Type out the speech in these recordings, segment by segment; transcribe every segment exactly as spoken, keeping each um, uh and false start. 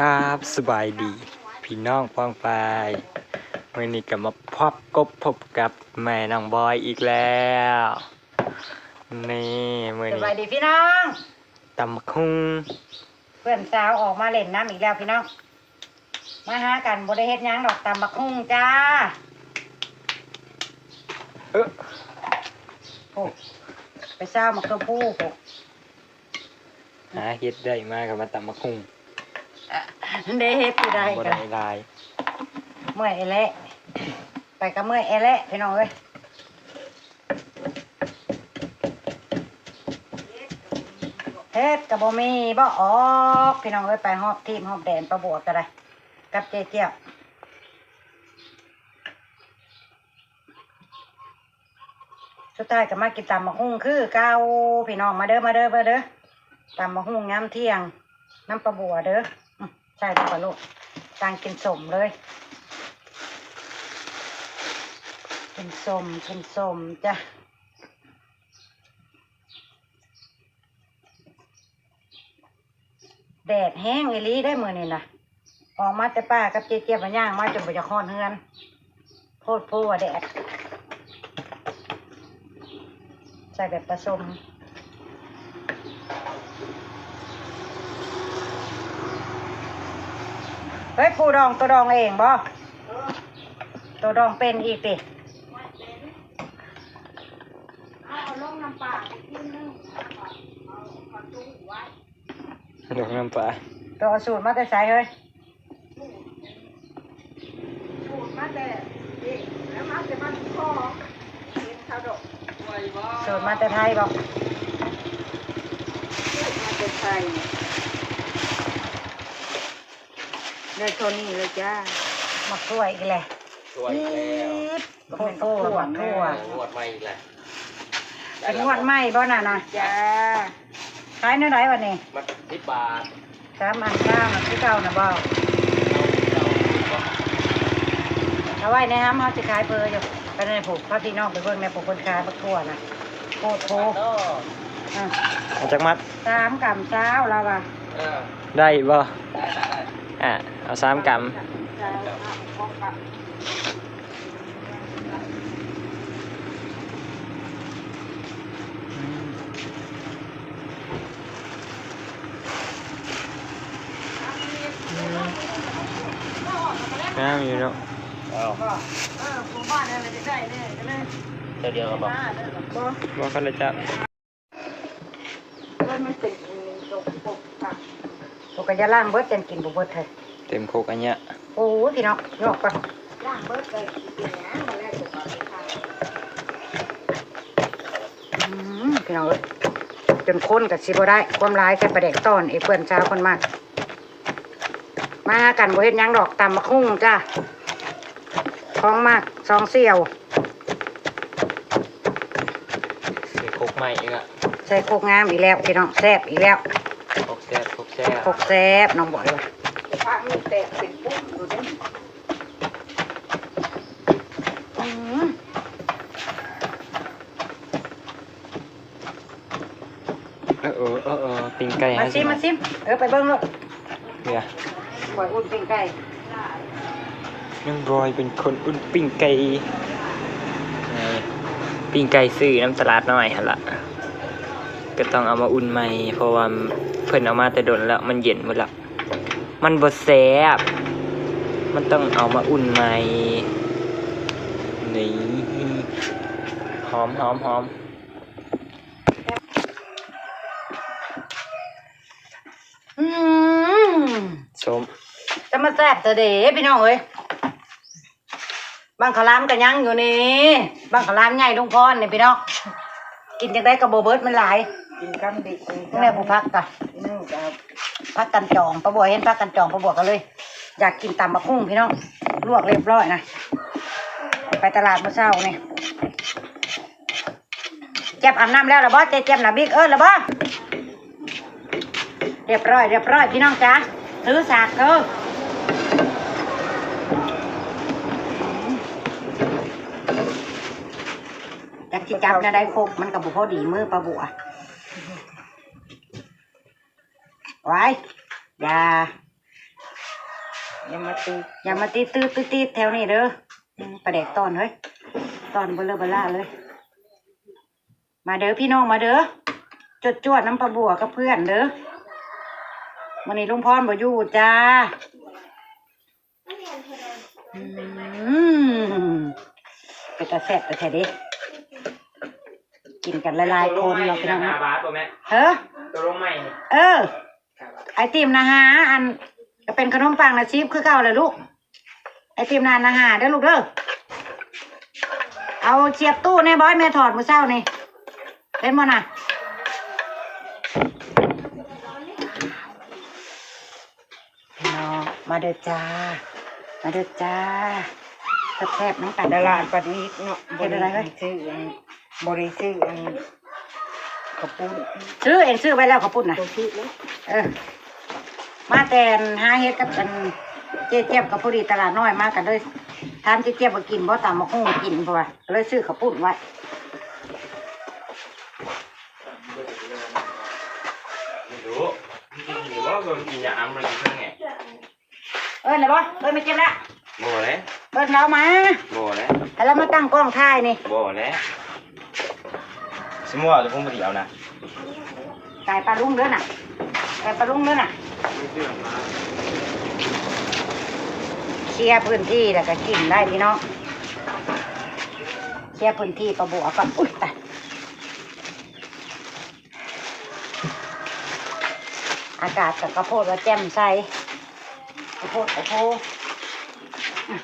ครับ สบายดี พี่น้องป้องปาย มื้อนี้ก็มาพบกบพบกับแม่น้องบอยอีกแล้ว นี่มื้อนี้ สบายดีพี่น้อง ตำบักหุ่ง เพื่อนสาวออกมาเล่นน้ำอีกแล้วพี่น้อง มาหากันบ่ได้เฮ็ดหยังดอก ตำบักหุ่งจ้า เออ โอ้ ไปซาวหมากตัวผู้ โอ้ หาเฮ็ดได้มาก็มาตำบักหุ่ง ได้เฮ็ดอยู่ได้ บ่ได้หลาย เมื่อยแหละ ไปก็เมื่อยแหละพี่น้องเอ้ย เฮ็ดก็บ่มีบ่ออก พี่น้องเอ้ย ไปฮอบทีบฮอบแดน ปลาบัวก็ได้ กับเจ๊เจี๊ยบ สุดท้ายก็มากินตำบักหุ่งคือเก่า พี่น้อง มาเด้อ มาเด้อ มาเด้อ ตำบักหุ่งยามเที่ยง น้ำปลาบัวเด้อ อืม ใส่ลงไปลูก ต่างกินส้มเลย กินส้ม กินส้มจ้ะ แดดแฮงอีหลีได้มื้อนี้นะ ออกมาแต่ป่ากับเจ๊เจี๊ยบ มาย่างมาจนบ่อยากฮอดเฮือน โพดโพว่าแดด ใส่แบบผสม เฮ้ย ผู้ดองตัวดองเองบ่ ตัวดองเป็นอีกติ เอาลงน้ำปลาอีกทีนึง แล้วก็เอาเข้าตู้ไว้ ดอกน้ำปลา ตัวเอาสูตรมาแต่ไสเฮ้ย สูตรมาแต่นี่ แล้วมาแต่บ้านพ่อ เห็นเขาดอก สูตรมาแต่ไทยบ่ สูตรมาแต่ไทย ได้เท่านี้เลยจ้า หมากถ้วยอีกแหละ ถ้วยอีกแล้ว อี๊ด โอ้โห หมากถ้วย งวดใหม่อีกแล้ว เป็นงวดใหม่บ่น่ะนะ จ้า ขายแนวใดบัดนี้ มาสิบบาท สามอันเก้านะ คือเก่านะบ่ เอาไว้ในห้ำเฮาสิขายเพิ่นอยู่ ไปในผูกพาพี่น้องไปเบิ่งในผูกคนขายบักทั่วนะ โคตรโพ อ่ะ เอาจักมัด สามกำเช้าแล้วว่ะ เออ ได้บ่ ได้ ได้ ได้ อ่ะ เอาสามกำ สามกำ งามอยู่เนาะ เอา เดี๋ยวเดียวครับ บ่ บ่คันละจ้ะ มันเป็น ปกติย่าล่างเบิด จั่งกินบ่เบิดเลย เต็มโคกอันเนี้ย โอ้ย พี่น้อง ยอกไป ล่างเบิดเลย กินหยังมาแล้ว อืม พี่น้องเอ้ย จนคนก็สิบ่ได้ ความหลายแค่ปลาแดกตอน ไอ้เพื่อนสาวคนมาก มาหากันบ่เฮ็ดหยังดอก ตำบักหุ่งจ้า ของมาก สองเสี่ยว ใส่โคกใหม่อีกอะ ใส่โคกงามอีกแล้ว พี่น้อง แซ่บอีกแล้ว โคกแซ่บ โคกแซ่บ โคกแซ่บ น้องบอยว่ะ ผักมันแตกเป็นปุ้มอยู่เด้อ อืม เออ เออ เออ เออ ปิ้งไก่ มาซิม ให้ มาซิม เออ ไปเบิ่งลูก เดี๋ยว บอยอุ่นปิ้งไก่ น้องบอยเป็นคนอุ่นปิ้งไก่ เออ ปิ้งไก่ซื้อน้ำตลาดน้อยหั่นละ ก็ต้องเอามาอุ่นใหม่ เพราะว่าเพิ่นเอามาแต่โดนแล้ว มันเย็นหมดละ มันบ่แซ่บ มันต้องเอามาอุ่นใหม่ นี่ หอม หอม หอม อืม ส้ม จะมาแซ่บแต่เด้พี่น้องเอ้ย บั้งข้าวหลามก็ยังอยู่นี่ บั้งข้าวหลามใหญ่ลุงพรนี่พี่น้อง กินจั่งใดก็บ่เบิดมันหลาย กินกำดิบ นี่แหละผู้พักกะ อืม ครับ ผักกันจอง ป้าบัวเห็นผักกันจอง ป้าบัวก็เลย อยากกินตำบักหุ่งพี่น้อง ลวกเรียบร้อยนะ ไปตลาดเมื่อเช้านี่ เจี๊ยบอาบน้ำแล้วเหรอบ่ เจ๊เจี๊ยบนะบิ๊กเอิ้นเหรอบ่ เรียบร้อย เรียบร้อย พี่น้องจ๋า ถือสากเด้อ จักสิจับแนวใด ครกมันก็บ่พอดีมือป้าบัว ไว้ อย่า อย่ามาตี อย่ามาตีตื้อตื้อตีดแถวนี้เด้อ อืม ปลาแดกตอนเฮ้ย ตอนเบลอเบล่าเลย มาเด้อพี่น้องมาเด้อ จวดจวดน้ำปลาบัวกับเพื่อนเด้อ มื้อนี้ลุงพรบ่อยู่จ้า อืม เป็นตาแซ่บแต่แท้เด้ กินกันหลายๆคนเนาะพี่น้อง ตัวลงใหม่นี่นะ ห้าบาทบ่แม่ เฮ้อ ตัวลงใหม่นี่ เออ ไอติมนะฮะ อัน ก็เป็นขนมปังนะชิปคือเก่าเลยลูก ไอติมนานนะฮะเด้อลูกเด้อ เอาเสียบตู้แน่บอย แม่ถอดมื้อเช้านี่ เป็นบ่น่ะ พี่น้อง มาเด้อจ้า มาเด้อจ้า แซ่บๆน้ำกัน ตลาดปาดีเนาะ เฮ็ดอะไรเว้ย บ่ได้ซื้ออัน บ่ได้ซื้ออัน ข้าวปุ้น ซื้อเอง ซื้อไว้แล้วข้าวปุ้นน่ะ บ่ซื้อแล้ว เออ มาแต่หาเฮ็ดกับอัน เจ๊เจี๊ยบกับพอดีตลาดน้อยมากันเลย ถามเจ๊เจี๊ยบว่ากินบ่ ตำบักหุ่งกิน เพราะว่าเลยซื้อข้าวปุ้นไว้ ไม่รู้ มันจะหิวว่ามันกินยาอัมมันเพิ่งไง เอิ้นเลยบ่ เอิ้นมาเก็บละ บ่เลย เอิ้นเรามา บ่เลย ให้เรามาตั้งกล้องถ่ายนี่ บ่เลย สมมุติว่าจะพุ่งไปเดียวนะ ไก่ปลาลุงเด้อน่ะ ไก่ปลาลุงเด้อน่ะ เคลียร์พื้นที่แล้วก็กินได้พี่น้อง เคลียร์พื้นที่ปลาบัวก่อน อุ๊ย ตาย อากาศกับข้าวโพดว่าแจ่มใส ข้าวโพด ข้าวโพด อ่ะ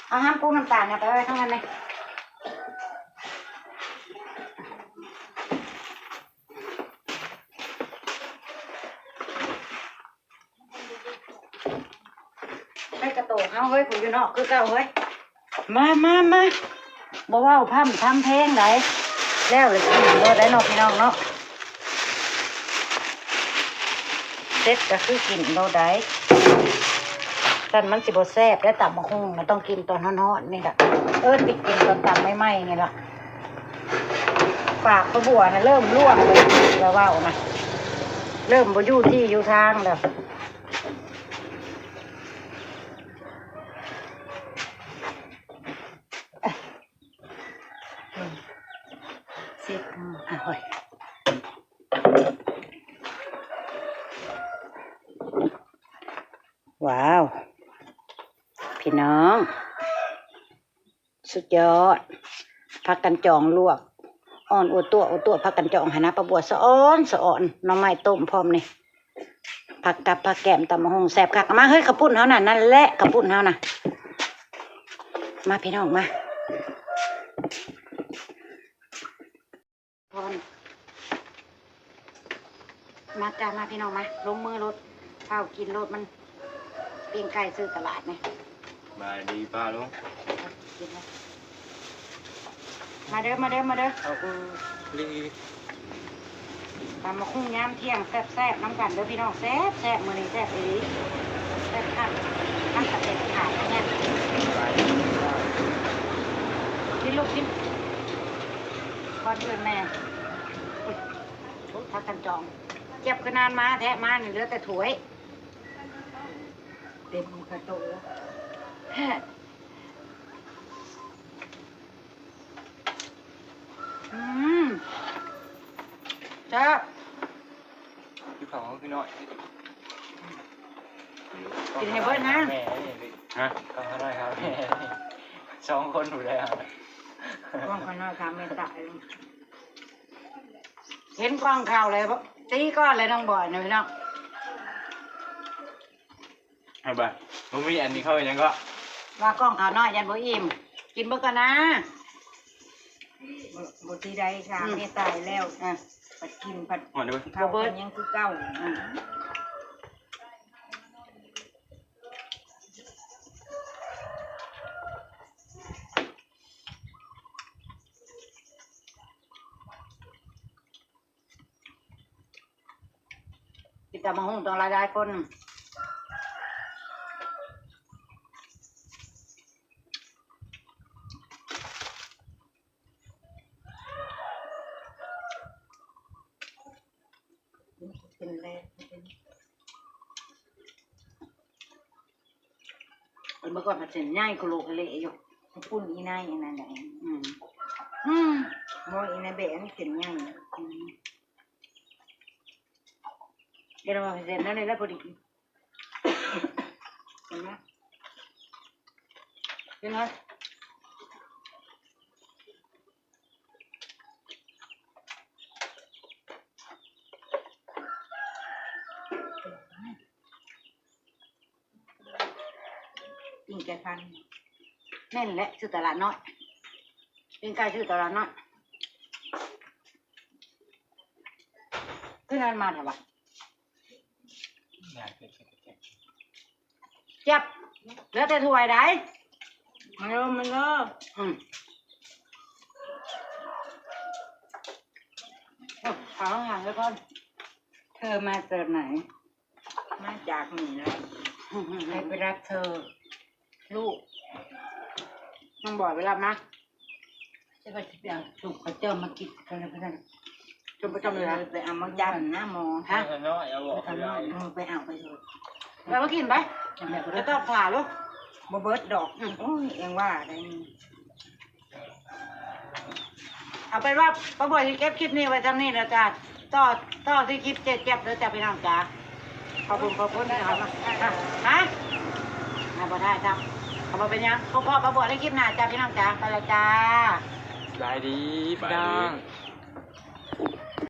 เอาห้ามปรุงน้ำตาลเนี่ยไปไว้ข้างนั้นเลย ไปกระโตกเอาเฮ้ย ผู้อยู่นอกคือเก่าเฮ้ย มา มา มา บ่เว้าพร่ำทำเพลงใด แล้วเลยกินโลดได้เนาะพี่น้องเนาะ เสร็จก็คือกินโลดได้ ซั่นมันสิบ่แซ่บได้ ตำบักหุ่งมันต้องกินตอนฮ้อนๆนี่ล่ะ เอิ้นไปกินตอนตำใหม่ๆนี่ล่ะ ปากปลาบัวน่ะเริ่มร่วงเลย แล้วเว้านะ เริ่มบ่อยู่ที่อยู่ทางแล้ว สิบ อ่ะ โอ้ย ว้าว พี่น้อง สุดยอด ผักกันจองลวก อ่อนอัวตั้วอัวตั้ว ผักกันจองหั้นนะ ปลาบัวสะออนสะออน หน่อไม้ต้มพร้อมนี่ ผักกับผักแกม ตำบักหุ่งแซ่บคัก มาเฮ้ย ข้าวปุ้นเฮาน่ะ นั่นแหละข้าวปุ้นเฮาน่ะ มาพี่น้องมา พร มาจ้า มาพี่น้องมา ลงมือโลด ข้าวกินโลด มันปิ้งไก่ซื้อตลาดนี่ สบายดีป้าลุง กินแล้ว มาเด้อ มาเด้อ มาเด้อ เอาอือลี ตำบักหุ่งยามเที่ยงแซ่บๆนำกันเด้อพี่น้อง แซ่บๆมื้อนี้แซ่บอีหลี แซ่บคัก ทั้งกระเทียมขาดเนี่ย กินลูกกิน ก่อนอื่นแม่ อุ๊ย ผักกันจอง เก็บคือนานมาแท้ มานี่เหลือแต่ถ้วย เต็มกระโต อืม แซ่บ พี่ของพี่น้อย กินให้เบิดนะ แม่นี่ ฮะ ของข้าน้อยครับ แม่นี่ สองคนอยู่แล้ว กล้องข้าน้อยครับ แม่ตาย เห็นกล้องข่าวเลย ตีก่อนเลยน้องบอยนะพี่น้อง เอาไป บ่มีอันนี้เข้าไปยังก็ ว่ากล้องข้าน้อยยันบ่อิ่ม กินเบิดก่อนนะ บ่ บ่ตีได้ค่ะ อืม แม่ตายแล้ว อ่ะ ผัดกินผัด หมดเลย ข้าว บ่เบิด กันยังคือเก่า อืม กินตำบักหุ่งต้องหลายๆคน เป็นแรก เมื่อก่อนมันเส้นใหญ่โคโลกะเลอยู่ ปุ้นอีนายอันนั้นแหละ อืม อืม บ่อีนายแบะนี่เส้นใหญ่ อืม เดี๋ยวเราเส้นนั่นเลยแล้วพอดี เห็นไหม เห็นไหม ปิ้งไก่พัน แม่นแหละ ซื้อตลาดน้อย ปิ้งไก่ซื้อตลาดน้อย ขึ้นนั้นมาเถอะวะ อยากเป็น เจ็บ เหลือแต่ถ้วยใด มาเริ่ม มาเริ่ม อืม เอาอาหารไว้ก่อน เธอมาจากไหน มาจากนี่แหละ ใครไปรับเธอ ลูก น้องบอยไปรับนะ จะไปสิไปเอาสูบเขาเจ้ามากินกันเลยไปนั่น จนประจำเลยนะ ไปเอามาจำนะหมอ ฮะ น้อยเอาบอก ไปทำน้อย เออ ไปเอาไปเถอะ ไปมากินไป แล้วก็ จะต้องผ่าลูก บ่เบิดดอก อืม โอ้ย เองว่าได้นี่ เอาเป็นว่าป้าบอยสิเก็บคลิปนี้ไว้เท่านี้นะจ๊ะ ต่อ ต่อที่คลิปเจ็บๆเด้อจ้ะพี่น้องจ๋า ขอบคุณ ขอบคุณที่เข้ามา ฮะ ฮะ อ่ะ บ่ได้ครับ เอามาเป็นยัง พบป้าบอยในคลิปหน้าจ้ะพี่น้องจ๋า ไปแล้วจ้า สบายดีพี่น้อง